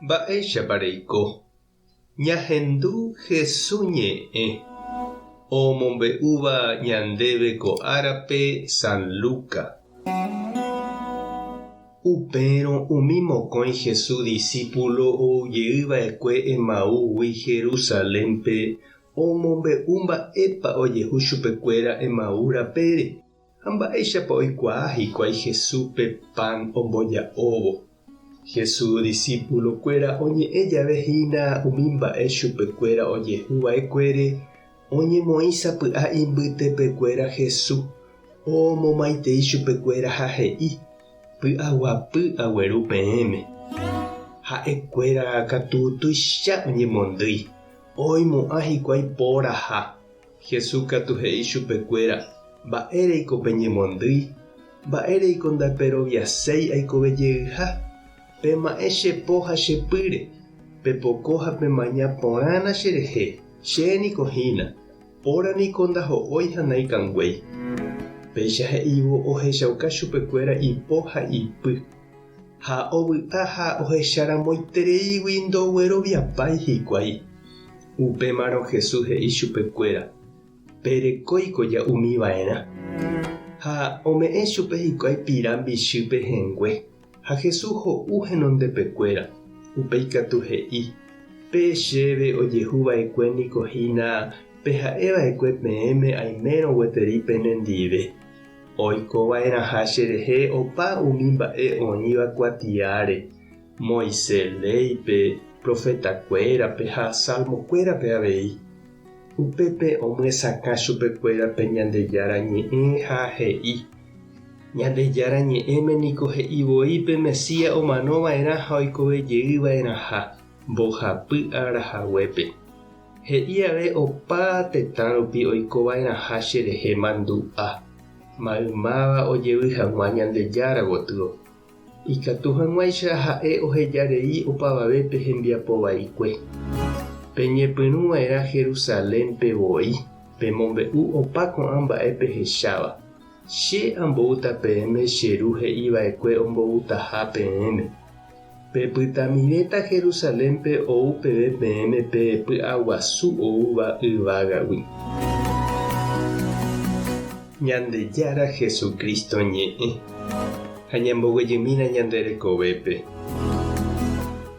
Mba'éichapa reiko? Ñahendu Hesu ñe'ẽ omombe'úva ñandéve ko árape San Luca. Upérõ umi mokõi Hesu disípulo oujey va'ekue Emaúgui Jerusalénpe omombe'u mba'épa ojehu chupekuéra Emaú rapére. Ha mba'éichapa oikuaa hikuái Jesúspe pan omboja'óvo? Jesús disipulokuéra oñe'ẽ jave hína umi mba'e chupekuéra ojehu va'ekuére, oñemoĩ sapy'a imbytepekuéra Jesús, omomaitei chupekuéra ha he'i, Py'aguapy agueru peẽme. Ha'ekuéra katu tuicha oñemondýi, oimo'ã hikuái póraha. Jesús katu he'i chupekuéra, Mba'éreiko peñemondýi? Mba'éreiko ndaperoviaséi aikove jeyha? Pema'ẽ che po ha che pýre, pepoko ha pemaña porãna cherehe, che niko hína, póra niko ndaho'ói ha naikanguéi. Péicha he'ívo ohechauka chupekuéra ipo ha ipy. Ha ovy'a ha ohecharamoitereígui ndogueroviapái hikuái. Upémarõ Jesús he'i chupekuéra, Perekóiko ja'umi va'erã. Ha ome'ẽ chupe hikuái pira mbichy pehẽngue, ha Jesús ho'u henondepekuéra. Upéi katu he'i, Pe chéve ojehu va'ekue niko hína pe ha'e va'ekue peẽme aimérõ gueteri penendive. Oiko va'erãha cherehe opa umi mba'e oĩva kuatiáre, Moisés léipe, profetakuérape ha salmokuérape avei. Upépe omyesakã chupekuéra pe Ñandejára Ñe'ẽ ha he'i, Ñandejára Ñe'ẽme niko he'i voi pe Mesías omano va'erã ha oikove jey va'erãha mbohapy ára haguépe. He'i ave opa tetã rupi oiko va'erãha cherehe mandu'a, maymáva ojevy hag̃ua Ñandejára gotyo. Ikatu hag̃uáicha ha'e oheja rei opavavépe hembiapo vaikue. Peñepyrũ va'erã Jerusalénpe voi, pemombe'u opa ko'ã mba'e pehecháva. Che amboúta peẽme che Ru he'i va'ekue omboutaha peẽme. Pepytamivéta Jerusalénpe ou peve peẽme pe py'aguasu oúva yvágagui. Ñandejára Jesucristo ñe'ẽ ha ñamboguejymína ñande rekovépe.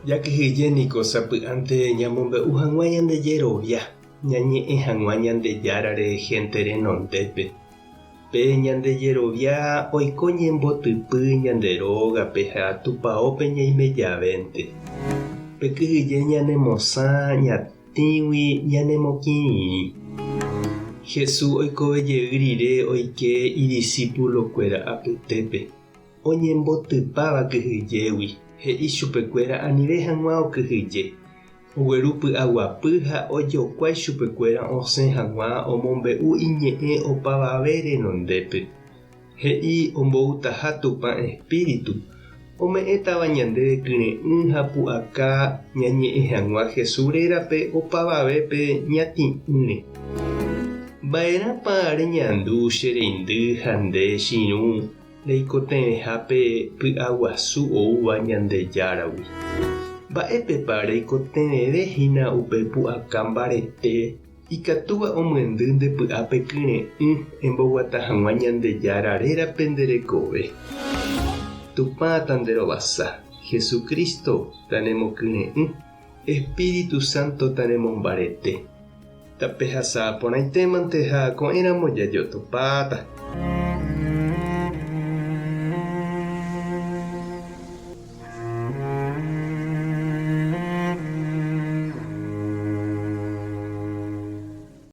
Jakyhyje niko sapy'ánte ñamombe'u hag̃ua ñande jerovia, ñañe'ẽ hag̃ua Ñandejárare hénte renondépe. Pe ñande jerovia oiko ñembotypy ñande rógape ha tupaópe ñaime javénte. Pe kyhyje ñanemosã ñatĩgui ñanemokirirĩ. Jesús oikove jey rire oike idisípulokuéra apytépe, oñembotypáva kyhyjégui, he'i chupekuéra anive hag̃ua okyhyje. Ogueru py'aguapy ha ojokuái chupekuéra osẽ hag̃ua omombe'u iñe'ẽ opavave renondépe. He'i omboutaha Tupã Espíritu, ome'ẽtava ñandéve kyre'ỹ ha pu'aka ñañe'ẽ hag̃ua Jesús rérape opavavépe ñatĩ'ỹre. Mba'erãpa reñandu che reindy ha nde che irũ reikotevẽha pe py'aguasu oúva Ñandejáragui. Mba'épepa reikotevẽve hína upe pu'aka mbarete ikatúva omyendy nde py'ápe kyre'ỹ emboguata hag̃ua Ñandejára rérape nde rekove? Tupã tanderovasa, Jesucristo tanemokyre'ỹ, Espíritu Santo tanemombarete. Tapehasa porãitémante ha ko'ẽramo jajotopáta.